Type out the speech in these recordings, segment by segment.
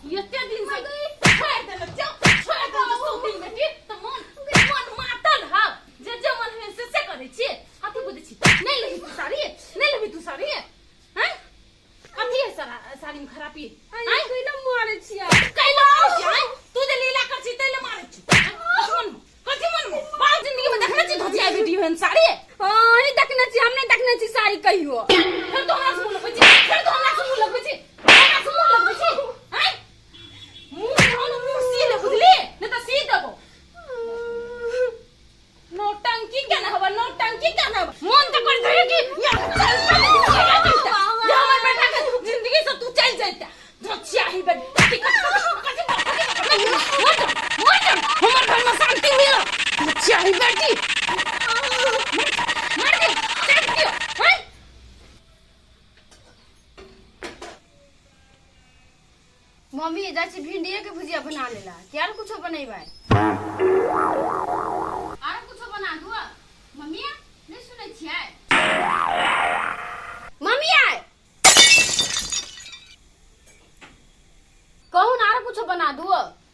एते दिन से छोड़ देने छौ, छोड़ देने सौतीन बेटी त मन मन मातल हौ जे जे मन है से से करै छी। कथी बुझै छी? नहीं लेबी तू साड़ी, नहीं लेबी तू साड़ी, हैं? कथी है सारा साड़ी में खराबी? आइ कैला मारै छियै? कैला मारै छी? हैं, तू जे लीला कर छी तैला मारै छी। कथी मन, कथी मन बाप जिंदगी में देखने छी धोतिया बेटी होन साड़ी? हां, नहीं देखने छी, हम नहीं देखने छी साड़ी कहियो। फिर तो हमरा से मुंह लगबै छी, फिर तो हमरा से मुंह लगबै छी, हमरा से मुंह लगबै छी, हैं? मुंह धन मुंह सी ले, बुझली नहीं त सी देबो। नौटंकी केना हवा, नौटंकी केना हवा। मन त कर दे कि या चल चल जैता, जे हमर बेटा के जिंदगी से तू चल जैता धोतिया ही बेटी। कथी कथी कथी कथी मर जा, मर जा, हमर घर में शांति मिलो धोतिया ही बेटी। मर दे, चल दियो, हैं? मम्मी, जाइ छी भिंडीए के भुजिया बना लेला, कि आर कुछो बनेबै? आर कुछो बना दू मम्मी? नहीं सुनै छियै मम्मी? आय कहू ने, आर कुछो बना दू।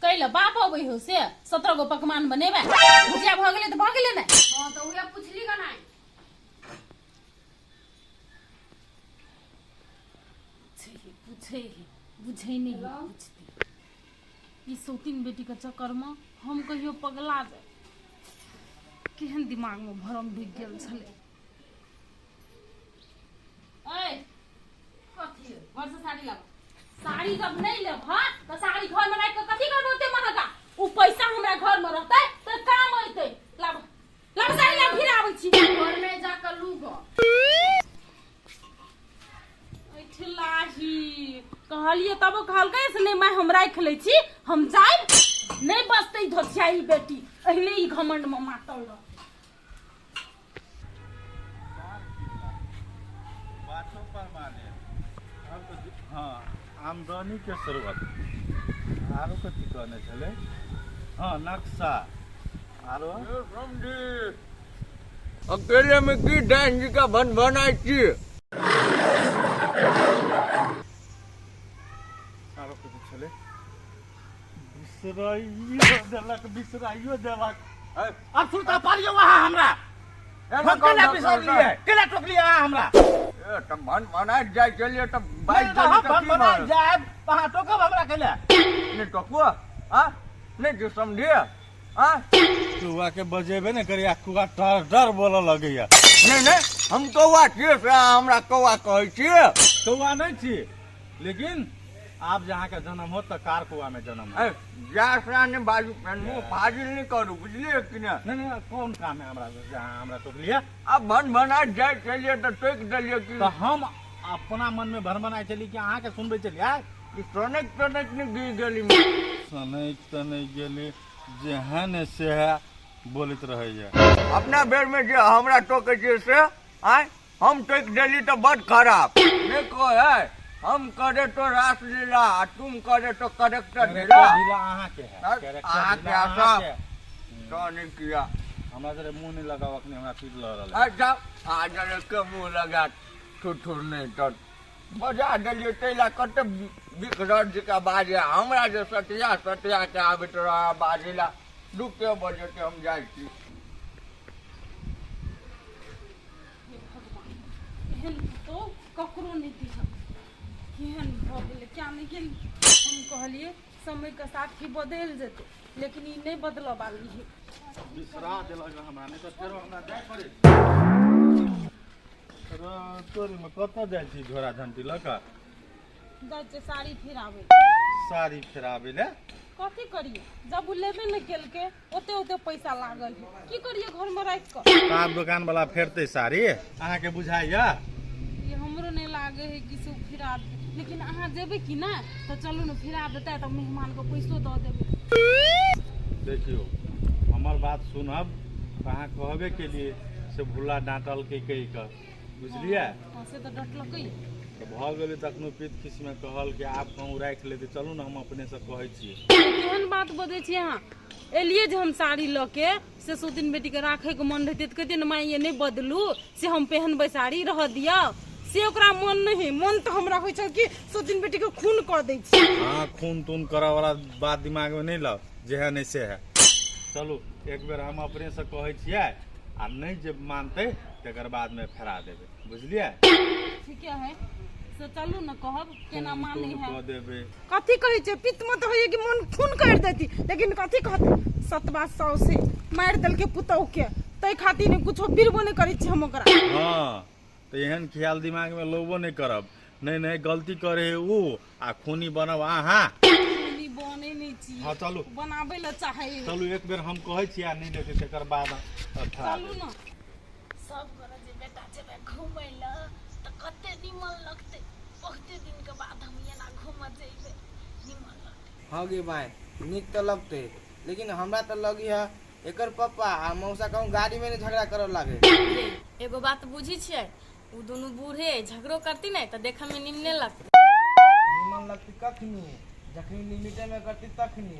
कैला बाप अबै हो से 17 गो पकवान बनेबै? भुजिया भऽ गेलै तऽ भऽ गेलै ने। हाँ, तऽ उहे पुछली गना। पूछे है, बुझे नहीं है, पूछते ई सौतीन बेटी के चक्कर में हम कहियो पगला जाए। केहन दिमाग में भरम ढुकि गेल छलै। ऐ कथी घर से साड़ी लाब, साड़ी जब नहीं लेब हाँ तो साड़ी घर में राखि के कथी करबै? ओते महंगा उ पैसा हमरा घर में रहतै तऽ काम अयतै। लाब, लाब साड़ी लाब, फिर आबै छी। घर में जाकर लू गो। लाही कहलिए तबो कहलकै से नहीं माय, हम राखि लै छी, हम जायब नहीं। बचतै धोथियाई बेटी, एहने ई घमंड में मातल रह। बातो पर माने अब तो हाँ, आमदनी के स्रोत आरो कथी कहने छलै? हाँ, नक्शा आरो। समझी, अकेले में की डाइन जी का भन बनाइ छी? आरो कथी छलै? बिसराइयो देलक, बिसराइयो देलक। अब सुनता पारियो वहाँ हमरा हम केना बिसरलियै, केना टोकलियै अहाँ हमरा? ए त भन बनाइ जाइ छलियै त बाइक नहि, हम भन बनाइ जायब तऽ अहाँ टोकब हमरा केला? नहि टोकुआ आ नहि जे समझिए आ कुआ के बजेबे ने करिया, कुआ डर डर बोलऽ लगैया। नहि नहि, हम कौआ छियै से अहाँ हमरा कौआ कहै छियै? कौआ नहि छी, लेकिन आब जे अहाँके जन्म होत तऽ कार कौआ में जन्म होत। ए, जा से नहि बाजू, मुँह फाजिल नहि करू, बुझलियै कि नहि? नहि नहि, कोन काम है हमरा जे अहाँ हमरा टोकलियै? आब भन भना जाइ छलियै तऽ टोकि देलियै कि? तऽ हम अपना मन में भरमनाइ छली कि अहाँके सुनबै छलियै? कि सनक तनक नहि गिर गेली? सनक तनक गेली, जेहन है सेहे बोलैत रहैया। अपना बेर में जे हमरा टोकै छियै से आँय, हम टोकि देली तऽ बड खराब नहि कहै। हम करे तो रासलीला आ तुम करे तो करेक्टर ढीला। ढीला अहाँके है, कैरेक्टर अहाँके ढीला है सब। अहाँके है। तो नहि किया हमरा जरे मुँह नहि लगाउ, अखनी हमरा पीट लऽ रहल है। अच्छा, आ जरे के मुँह लगा ठुठुर नहि तऽ बजा देलियै, ताहि लए कते बिखरल जकाँ बाजै हमरा जे सटिया सटिया के आबैत रहै बाजै लए। दुखे बजेतै, हम जाइ छी। हे भगवान, एहन पुतोह ककरो नहि दिहक। केहन भऽ गेलै क्या नहि गेल। हम कहलियै समयके साथ ही बदलि जेतै, लेकिन ई नहि बदलऽ वाली है। बिसरा देलक हमरा, नहि तऽ फेरो हमरा जाय पड़ै। रे तोरीमे कतऽ जाइ छी झोरा झंटी लऽ कऽ? जाइ छियै साड़ी फिराबै। साड़ी फिराबै लए? कथी करियै, जब ओ लेबे नहि केलकै, ओते ओते पैसा लागल है, की करियै घरमे राखि कऽ? तऽ आब दोकान वाला फेरतै साड़ी, अहाँके बुझाइया? ई हमरो नहि लागे है कि से ओ फिरा देतै, लेकिन अहाँ जेबै कि ना तऽ चलू ने, फिरा देतै तऽ मेहमानके पैसो दऽ देबै। देखियौ, हमर बात सुनब तऽ अहाँ कहबे केलियै से भुल्ला डाँटलकै कहि कऽ, बुझलियै? हँ, से तऽ डटलकै। तऽ भऽ गेलै तखनो पीत खिसमे कहल कि आब कहूँ राखि लेतै। चलू ने, हम अपनेसँ कहै छियै। केहन बात बजै छी अहाँ? एलियै जे हम साड़ी लऽ के से सौतिन बेटीके राखैके मन रहितै तऽ कहितियै ने, माय ये नहि बदलू, से हम पहनबै साड़ी, रहऽ दियौ। से ओकरा मन नहीं है। मन तऽ हमरा होइ छल कि सौतीन बेटी के खून कऽ दै छी। हाँ, खून तून करऽ वाला बात दिमाग में नहीं लाओ, जे है नहीं से है। चलू एक बेर हम अपने से कहै छियै आ नहीं जे मानतै तकर बाद में फेरा देबै, बुझलियै? ठीके है, से चलू ने कहब केना खून मानै तून है। कऽ देबै। कथी कहै छै, पित्त में तऽ होइए कि मन खून कर देती, लेकिन कथी कहतै, सतबा सौ से मारि देलकै पुतहु के, ताहि खातिर ने कुछो बिरबो नहि करै छी हम ओकरा। हाँ, तऽ एहन ख्याल दिमाग में लोबो नहीं करब। नहीं नहीं, गलती करे है ऊ आ खूनी बनब अहाँ। खूनी बनै नहि छी। हाँ चलू, बनाबै लए चाहै। चलू एक बेर हम कहै छियै आ नहि लेतै तकर बाद फेरा चलू देबै। ने सब गोरा जे बेटा जेबै घूमै लए तऽ कते निमन लगतै, बहुते दिन के बाद हम एना घूमऽ जेबै, निमन लगतै। हाँ गे माय, नीक तऽ लगतै, लेकिन हमरा तऽ लगी है एकर पप्पा आ मौसा कहूँ गाड़ी में नहीं झगड़ा करऽ लागे। ये एगो बात बुझी छियै, उ दुनू बूढ़े झगड़ो करती ने तऽ देखऽ में निमने लगतै। निमन लगती कखनी? जखनी लिमिटे में करती तखनी।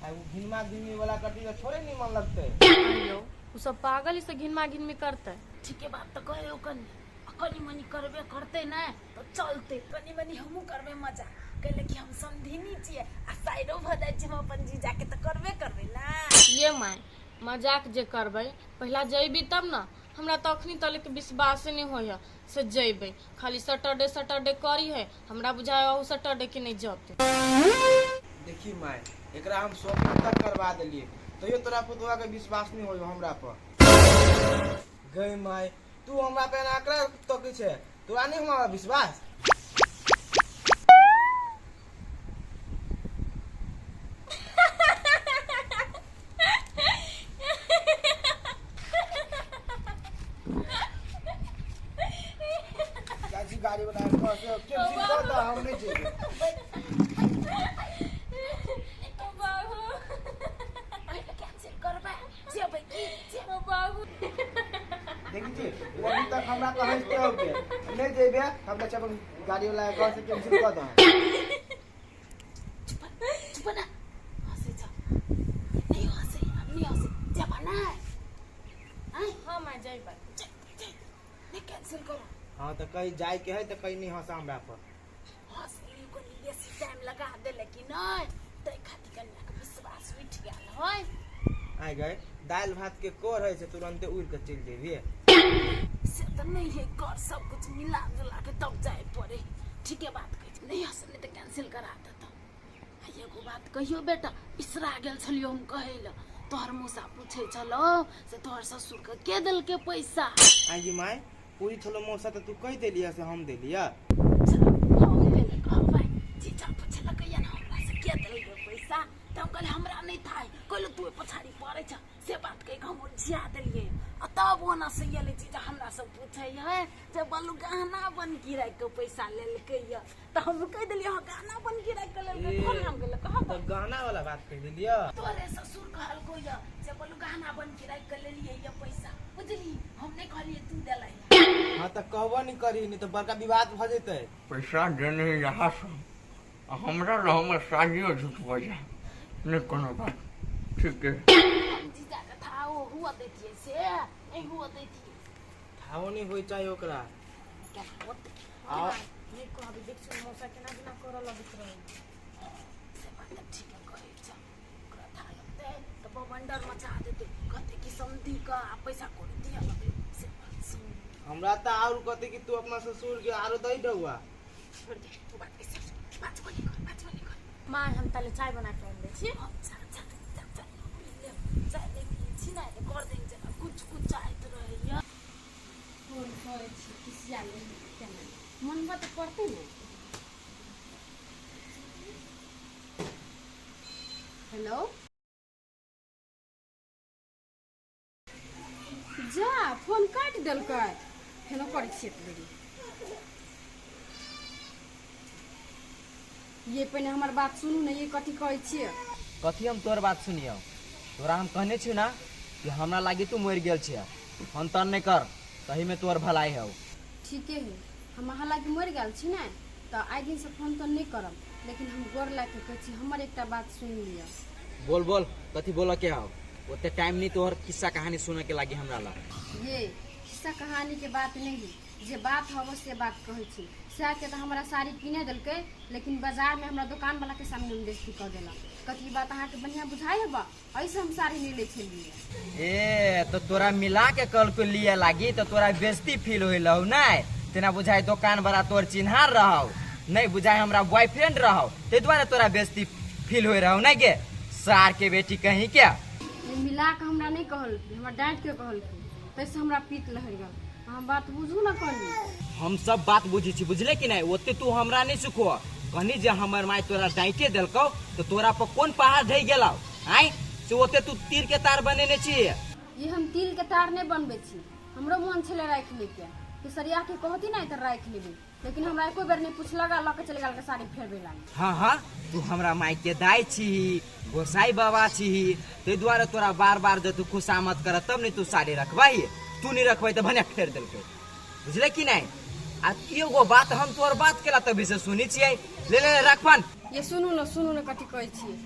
आ उ घिनमा घिनमी वाला करती तऽ थोड़े निमन लगतै। अइयो उ सब पागल से घिनमा घिनमी करतै। ठीके बात तऽ कहै हो, कनी आ कनी मनी करबे करतै ने तऽ चलतै, कनी मनी हमहूँ करबै मजा, कैले कि हम समधिनी छियै आ साइडो भऽ जाइ छियै हम अपन जीजाके तऽ करबे करबै ने। ये माय, मजाक जे करबै, पहिला जैबी तब ने। हमरा तऽ अखनी तलक विश्वासे नहि होइ है से जैबै, खाली सैटरडे सैटरडे करी है, हमरा बुझाय अहू सैटरडे के नहीं जते। देखी माय, एकरा हम शॉपिंग तक करवा देलियै, तैयो तोरा पुतवा के विश्वास नहीं होय हमरा पर। गई माय, तू हमरा पे एना एकरा तकै छै, तोरा नहीं हमरा पर विश्वास? चाची गाड़ी वाला के कहते कैंसिल कर दे, हम नहीं जेबै। कैंसिल करबै, जेबै की बाबू? देखी छी, ओ अभी तक हमरा कहै छै होके नहीं जेबे, हम तऽ अपन गाड़ी वाला के कहते कैंसिल कर दे। चुप चुप ना, हँसै छ, नहीं हँसै, हम नहीं हँसै, जेबा ना? हाँ माय, जैबै। नहीं कैंसिल करो। हाँ तऽ कहीं जाय के है तऽ कहीं नहीं हंसा हमरा पर। हँसली, कनी बेसी टाइम लगा देले कि नहीं, ताहि खातिर कनियाके विश्वास उठि गेल है। आइ गए, दालि भात के कोर है से तुरंते उड़ के चलि जेबही? से तऽ नहीं है, कर सब कुछ मिला जुला के तब जाय पड़े। ठीके बात कहै छै, नहीं हँसले तऽ कैंसिल करा देतौ। आ एगो बात कहियो बेटा, बिसरा गेल छलियो हम कहै लए, तोहर मौसा पूछै छलौ से तोहर ससुरके के देलकै पैसा? आइ गे माय, पूरी छलो मौसा तऽ तू कहि देलियै से हम देलियै? चलो हम केले कहबै, जीजा पुछलकै ने हमरा से के देलकै पैसा, तऽ हम कहलियै हमरा नहि था, कहलहुँ तू ओहि पछाड़ी पड़ै छ, से बात कहि कऽ हम ओझिया देलियै। आ तब ओना से एलै जीजा हमरा से पूछै है जे बलू गहना बनकी राखि कऽ पैसा लेलकै यऽ, तऽ हम कहि देलियै हँ, गहना बनकी राखि कऽ लेलकै। कोन नाम गेलै कहब? तऽ गहना वाला बात कहि देलियै? तोरे ससुर कहलको यऽ जे बलू गहना बनकी राखि कऽ लेलियै यऽ पैसा, बुझली? हम नहि कहलियै तू देलै। हाँ तऽ कहबो नहीं करी, नहीं तऽ बड़का विवाद भऽ जेतै। पैसा देने यहाँ सब आ हमरा लए हमर शादियो झूठ भऽ जाय, नहि कोनो बात, ठीक है। हम जीजा के था ओ हुआ दैतियै, से नहि हुआ दैतियै। थाहो नहीं होइ चाही ओकरा। केना होतै? आ नहि कहबी, देख मौसा केना केना करऽ लगैत रहै। से बात तऽ ठीके कहै छ, ओकरा था लगतै तऽ बवंडर मचा देतै, कहतै कि समधी के आ पैसा कौड़ी दिअ लगलै, से बात सुन। हमरा तऽ और कहते कि तू अपना ससुर के आरो दही डौआ। छोड़ दे ओ बात, ऐसे बाजबो नहि कर, बाजबो नहि कर। माय, हम ताले चाय बना के आनि दै छी। हाँ, जा जा जा जा, पी ले। चाय नहि पियै छी ने, कर दिन जेना कुछ कुछ चाहैत रहैया। फोन करै छी, किसिया नहि केना मनबऽ तऽ पड़तै ने। हेलो, जा फोन काटि देलकै, फेनो करै छियै एक बेरी। ये पहिने हमर बात सुनू ने, ये कथी कहै छियै? कथी हम तोहर बात सुनियौ? तोरा हम कहने छियौ ना कि हमरा लागी तू मरि गेल छियै, फोन तोन नहि कर, तहीमे तोहर भलाई हौ। ठीके है, हम अहाँ लागी मरि गेल छी ने, तऽ आइ दिनसँ फोन तोन नहि करब, लेकिन हम गोर लागि कऽ कहै छी, हमर एकटा बात सुनि लिअ। बोल बोल, कथी बोलऽ के हौ? ओते टाइम नहीं तोहर किस्सा कहानी सुनऽ के लागी हमरा ला। ये खिस्सा कहानी के बात नहीं है। जे बात हव से बात कहै छी। सएह के तऽ हमरा साड़ी किने देलकै, लेकिन बाजार में हमरा दुकान वाला के सामने हम बेइज्जती कऽ देलक। कथी बात अहाँके बढ़िआँ बुझाइ हब? ऐसे हम साड़ी नहीं लै छलियै। ए तो तोरा मिला के कहलको लिए लागी तो तोरा बेइज्जती फील होइल हौ नै? तेना बुझाइ दोकान वाला तोर चिन्हार रहौ, नहीं बुझाइ हमरा बॉयफ्रेंड रहौ, ताहि दुआरे तोरा बेइज्जती फील होइ रहौ नै गे सार के बेटी कहीं के। मिला के हमरा नहीं कहलखिन, हमरा डांट के कहलखिन, तैसे हमरा पीत लहरि गेल। अहाँ बात बुझू ना कनी। हम सब बात बुझै छी, बुझले कि नहीं? ओते तू हमरा नहीं सुखो कहनी जे हमर माय तोरा डांटे देलकौ तो तोरा पर कोन पहाड़ ढहि गेलौ आय से ओते तू तीर के तार बनेने छी। ये हम तिल के तार नहीं बनबै छी, हमरो मन छलै राखि लै के, कि सरिया के कहती नहीं तऽ राखि लेबै, लेकिन हमरा एको बेर नहीं पुछलक आ लऽ के चलि गेल के साड़ी फेरबै लागी। हाँ हाँ तू हमरा माय के दाय छी, गोसाई बाबा छी, ताहि दुआरे तोरा बार बार जे तू खुशामद कर तब नहीं तू साड़ी रखबही, तू नहीं रखबही तऽ भने फेर देलकै, बुझले कि नहीं? आ एगो बात हम तोहर बात केला तभी से सुनी छियै, ले ले रखबन। ये सुनू न, सुनू न कथी कहै छियै,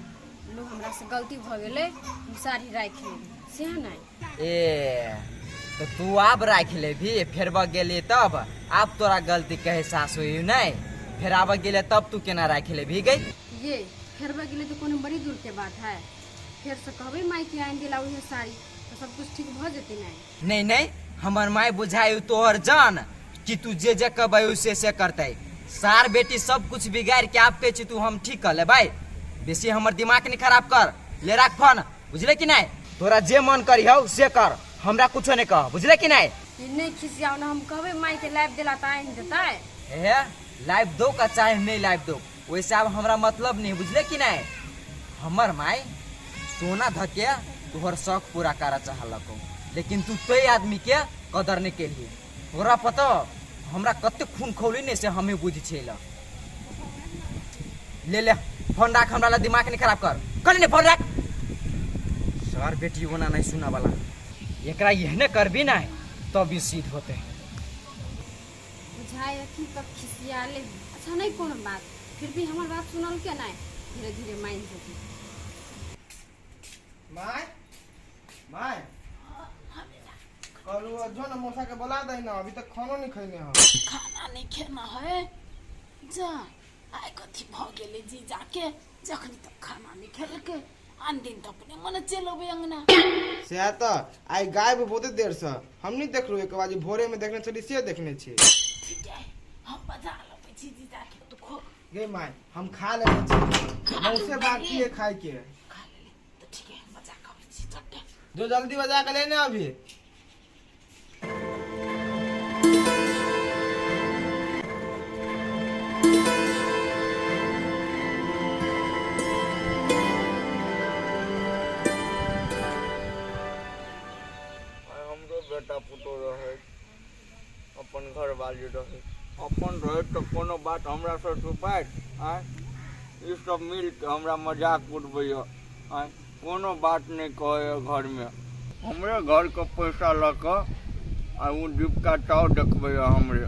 लो हमरा से गलती भऽ गेलै, हम साड़ी राखि लेबै सेह नहीं। ए तो तू आब राखि लेबही, फेरब गेली तब आब तोरा गलती के एहसास होई नहीं, फेर आब गेले तब तू केना राखि लेबही गई? ये फेरब गेले तो कोनो बड़ी दूर के बात है, फेर से कहबै माय के आनि देला उहे साड़ी तो सब कुछ ठीक भऽ जेतै नहीं। नहीं नहीं हमर माय बुझाइ तोहर जान कि तू जे जे कहबै से करतै, सार बेटी सब कुछ बिगाड़ के आप कहै छी तू हम ठीक कर लेबै, बेसी हमर दिमाग नहीं खराब कर, ले राख फोन, बुझले कि नहीं? तोरा जे मन करी हौ से कर, हमरा कुछो नहीं कह, बुझले कि नहीं? नहीं खिसियाओ ना, हम कहबै माय के लाइव देला तऽ आनि देतै। हे लाइव दो का चाहे नहीं लाइव दो, वैसे अब हमरा मतलब नहीं, बुझले कि नहीं? हमर माय सोना धके तोहर शौक पूरा करे चाहलको, लेकिन तू ते आदमी के कदर नहीं केलिए, तोरा पता हमरा कते खून खौली ने से हमें बुझ छेला। ले ले फोन राख, हमरा ला दिमाग नहीं खराब कर, कल नहीं फोन राख। सर बेटी होना नहीं सुना वाला, एकरा एहने करबी ना तब ई सीध होते। बुझाय कि तब खिसियाले। अच्छा नहीं कोनो बात, फिर भी हमर बात सुनल के नहीं, धीरे धीरे मान जेतै। My my कहलू जो ना मौसा के बोला दे ना, अभी तक खानो नहीं खैने हम। खाना नहीं खेना है जा, आइ कथी भ गेलै जी जाके, जखनी तक खाना नहीं खेलकै आन दिन तऽ अपने मन चलि अबै अंगना। सएह तऽ आइ गायब बहुते देर से हम नहीं देखलू, एक बार भोरे में देखने छली से देखने छी। ठीक है हम बजा लबै छी जी जाके, तू खो। गे my हम खा लेने छी, मौसे बाकी है खाय के। खा लेली तऽ ठीक है, बजा के अबै छी चट्टे। जो जल्दी बजा के लेने अभी। हमरो बेटा पुतोह रहे, अपन घरवाली रहे, अपन रहे तो कोनो बात हमरा से छुपाय आय, ई सब मिल के हमरा मजाक उड़बैया आय, कोनो बात नहीं कहैया घर में। हमरे घर के पैसा लऽ कऽ आ ओ डिबका चाव देखबैया हमरे,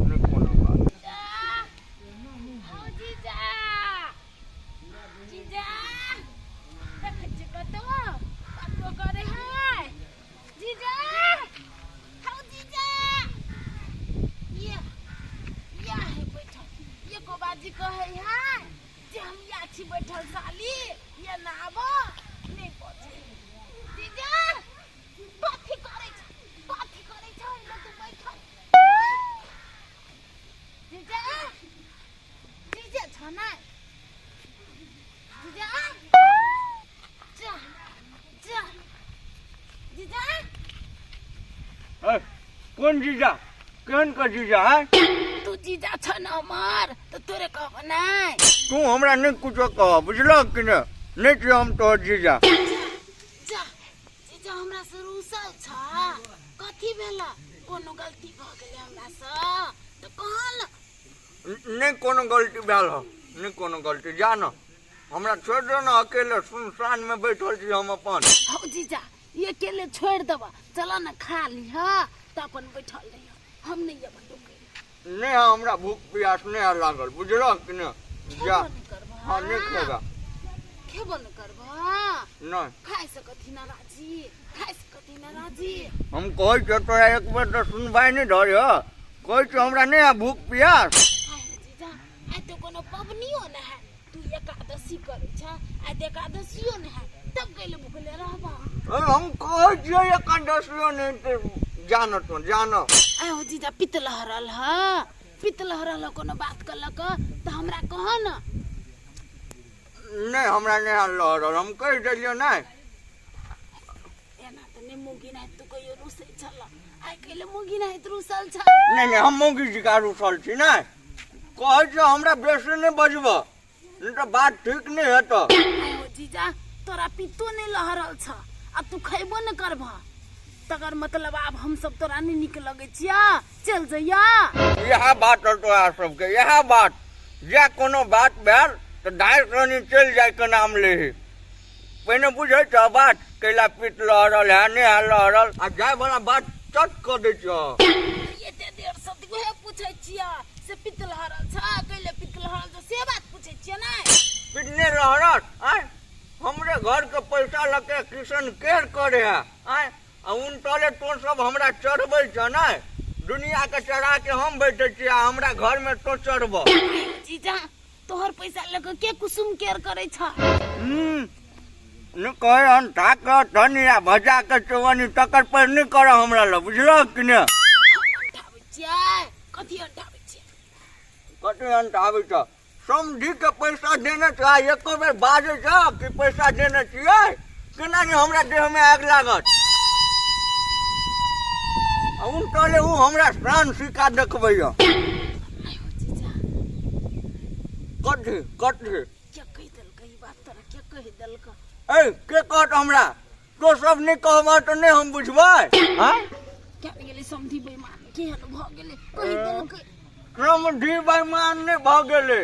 नहीं कोनो बात। जीजा जीजा देखै छी कतौ कतौ करे है जीजा, हौ जीजा ये या है बैठल, एको बाजी कहै है जे हम या छी बैठल साली, ये ना आबो नहीं बजे। जीजा कथी करै छै, कथी करै छै एहिमे तू बैठल? जीजा जीजा छ नै जीजा, जा जा जीजा। ए, कोन जीजा, केहन के जीजा है? तू जीजा छ न हमर तऽ तोरे कहब नै। तू हमरा नहीं कुछो कह, बुझलक कि नहीं? नहीं छी हम तोहर जीजा। जा जीजा हमरा से रूसल छ, कथी भेला? कोनो गलती भऽ गेलै हमरा से तऽ कहल। नहीं कोनो गलती भेल हो, नहीं कोनो गलती, जा न हमरा छोड़ दो ना, अकेले सुनसान में बैठल छी हम अपन। हौ जीजा ये अकेले छोड़ देबा, चल न खा लिह तऽ अपन बैठल रहिह, हम नहीं अबै टोकै। नहीं हमरा भूख प्यास नहीं लागल, बुझलक कि नहीं? जा नहीं करबा। हाँ नहीं खेबा। खेबो न करबा नहीं खाइ से कथी नाराजी खाइ से कथी नाराजी हम कहै छियौ तोरा एक बेर तऽ सुनबाइ नहि धरे कहै छियौ हमरा नहि है भूख प्यास आइ रे जीजा आइ तो कोनो पबनियो न है तू एकादशी करै छ आइ तऽ एकादशियो न है तब कैले भुखले रहबा हम कहै छियौ एकादशियो नहि तऽ जान तू जान आइ हो जीजा पित्त लहरल ह पित्त लहरल ह कोनो बात कहलक तऽ हमरा कह न नहि हमरा नहि हाल लहरल हम कहि देलियौ नहि एना तऽ नहि मौगी नाहित तू कहियो रुसै छल आइ कैले मौगी नाहित रुसल छ नहि नहि हम मौगी जकाँ रुसल छी नहि कहै छियौ हमरा बेसी नहि बजबह नहि तऽ बात ठीक नहि हेतौ आइ हो जीजा तोरा पित्तो नहि लहरल छ आ तू खैबो नहि करबह तकर मतलब आब हमसब तोरा नहि नीक लगै छिया चल जइया इएह बात है तोरा सबके इएह बात जे कोनो बात भेल तऽ दाइ रानी चलि जाइके नाम लेही पहिने बुझै छह बात कैला पीट लहरल है नहि है लहरल आ जायवला बात चट कऽ दै छह एते देर से तऽ उहे पूछै छिया से पित्त लहरल छ कैले पित्त लहरल छ से बात पूछै छियै नहि पीट नहि लहरत आँय हमरे घरके पैसा लऽ के किशन केर करे है आँय आ उन तले तो सब हमरा चढ़बै छ नहि दुनिया के चढ़ा के हम बैठे छी आ हमरा घर में तो चढ़ब जीजा तोहर पैसा लऽ कऽ के कुसुम केयर करै छ हम्म नहि कहे हन ढाक धनी आ भजा के चौवनी तकर पर नहि कर हमरा लग बुझलह कि ने हम अंठाबै छियै कथी अंठाबै छियै कथी अंठाबै छ समधी के पैसा देने छ आ एको बेर बाजै छ कि पैसा देने छियै केना नहि हमरा देह में आगि लागत आ उन कहले उ हमरा शान सिक्का देखबैया आयो जीजा कथी कथी के कहि देलकै ई बात तोरा के कहि देलकै ए के कहत हमरा तो सब नहि कहबह तऽ नहि हम बुझबै आँय क्या गेलै समधी बेईमान केहन भऽ गेलै कहि देलकै समधी बेईमान नहि भऽ गेलै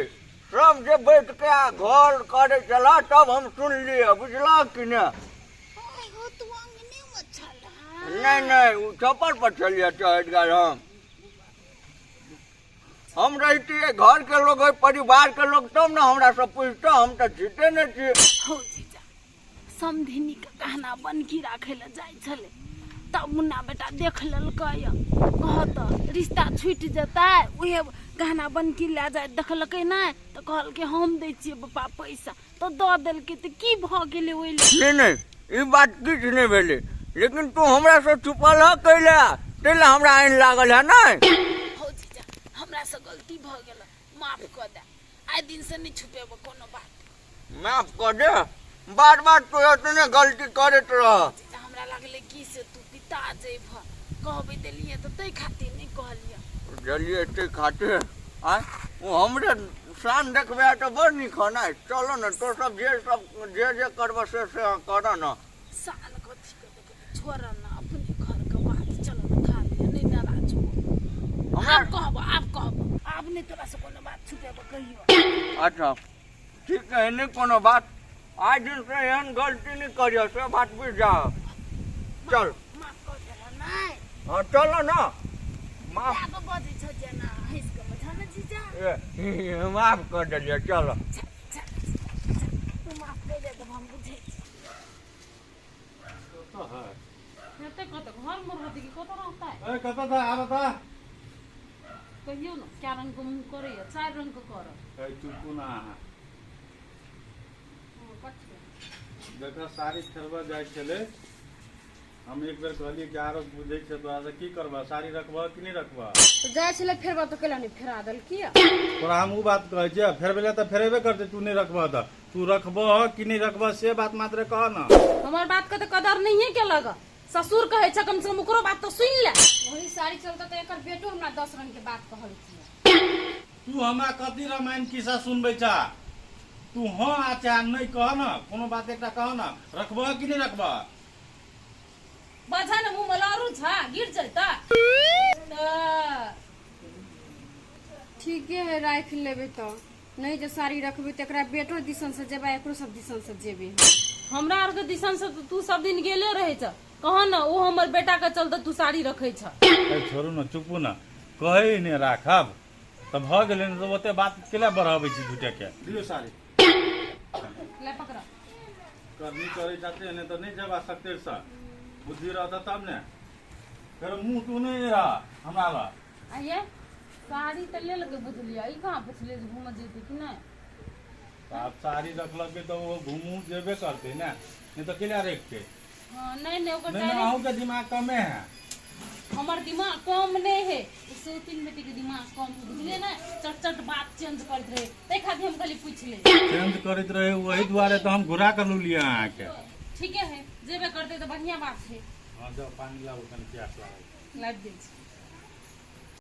सब जे बैठ के आ घर करै छला तब हम सुनलियै बुझलह कि ने आइ हो तू अंगने मे छल नहि नहि ओ छप्पर पर छलियै चढ़ि गेल हम हम रहितियै घर के लोग परिवार के लोग तब ने हमरा सब पूछतो हम तऽ जीते नहि छी हौ जीजा समधिनी के गहना बनकी राखै लए जाइ छलै तब मुन्ना बेटा देख लेलकै कह तऽ रिश्ता छुटि जेतै उहे गहना बनकी लए जाय देखलकै नहि तऽ कहलकै हम दै छियै पप्पा पैसा तऽ दऽ देलकै तऽ की भऽ गेलै ओहि लए नहि नहि ई बात किछु नहि भेलै लेकिन तू हमरा से छुपल ह कैला ताहि लए हमरा आनि लागल है नहि हौ जीजा हमरा से गलती भऽ गेल माफ कऽ दे आइ दिन से नहि छुपेबो कोनो बात माफ कऽ दे बार बार तू एतने गलती करैत रह जीजा हमरा लागलै की से तू पिता जैब कहबै देलियै तऽ ताहि खातिर नहि कहलियै देलियै ताहि खातिर आँय ओ हमरे शान देखबै तऽ बड़ नीक हँ ने चलो ने तो सब जे सब जे जे करबह से से करऽ ने शान कथी के देखबै छोड़ ने अपने घर के बात चलो ने खा लिअ नहि नाराज हो हमरा आब कहबो आब कहबो आब नहि तोरा से कोनो बात छुपेबो कहियो अच्छा ठीक है नहि कोनो बात आइ दिन से एहन गलती नहि करियो से बात बुझि जा चल माफ कऽ देला नहि हाँ चलो ना माफ आब बजै छ जेना हँसि कऽ बजा ने जीजा ए, माफ कर देलियै चलो चल चल चल तू माफ कऽ दे तब हम बुझै छी तो है हेतै कतऽ घर मे रहतै कि कतऽ रहतै ए कतऽ था आब था कहियौ ने कए रंग के मुँह करैया चारि रंग के करत ए चुपू ना अहाँ जकर साड़ी फेरबऽ जाइ छलै हम एक बेर कहलियै कि आरो बुझै छै तोरा से की करबह साड़ी रखबह कि नहि रखबह तऽ जाइ छलै फेरबा तऽ कैला नहि फेरा देलकी तोरा हम ओ बात कहै छियै फेरबै लए तऽ फेरेबे करतै तू नहि रखबह तऽ तू रखबह कि नहि रखबह से बात मात्र कह न हमर बात के तऽ कदर नहिए केलक ससुर कहै छै कम से कम ओकरो बात तऽ सुनि ले वही साड़ी चलते तऽ एकर बेटो हमरा 10 रंग के बात कहलखिन तू हमरा कथी रामायण खिस्सा सुनबै छा तू हँ आ चाहे नहि कह न कोनो बात एकटा कह न रखबह कि नहि रखबह बजा ने मुँह में लारू छा गिर जैता तऽ ठीके है राखि लेबै तऽ नहि जे साड़ी रखबै तऽ एकरा बेटो दिसन से जेबै एकरो सब दिसन से जेबै हमरा आरके दिसन से तऽ तू सब दिन गेले रहै छ कह ने ओ हमर बेटा के चलते तू साड़ी रखै छ अरे छोड़ू ने चुपू ने कहै नहि राखब तऽ भऽ गेलै ने तऽ ओते बात केला बढ़ाबै छी झूठे के दियौ साड़ी ले पकड़। करनी करे जाते नहीं तो नहीं जबा सकते सर, बुद्धि रहता तब ने। फिर मुंह तू नहीं रहा हमरा ला। आइए साड़ी तो ले लगे बुझलिए, ई कहाँ पुछलिए जे घूमऽ जेतै कि नहीं? तो आप साड़ी रखलक तो वो घूमू जेबे करते ना, नहीं तो केला रखते। हाँ नहीं नहीं ओकर नहीं नहीं, अहूँ के दिमाग कमे है। हमर दिमाग कम नहीं है, सौतीन बेटी के दिमाग कम है बुझलिए ना, चट चट बात चेंज करत रहे, तै खातिर हम खाली पूछ ले। चेंज करत रहे वही दुआरे तो हम घुरा कर लूलिए अहाँ के। ठीके है, जेबे करते तो बढ़िया बात है। हाँ जाओ पानी लाओ, तनी प्यास लागल। लाबि दै छी।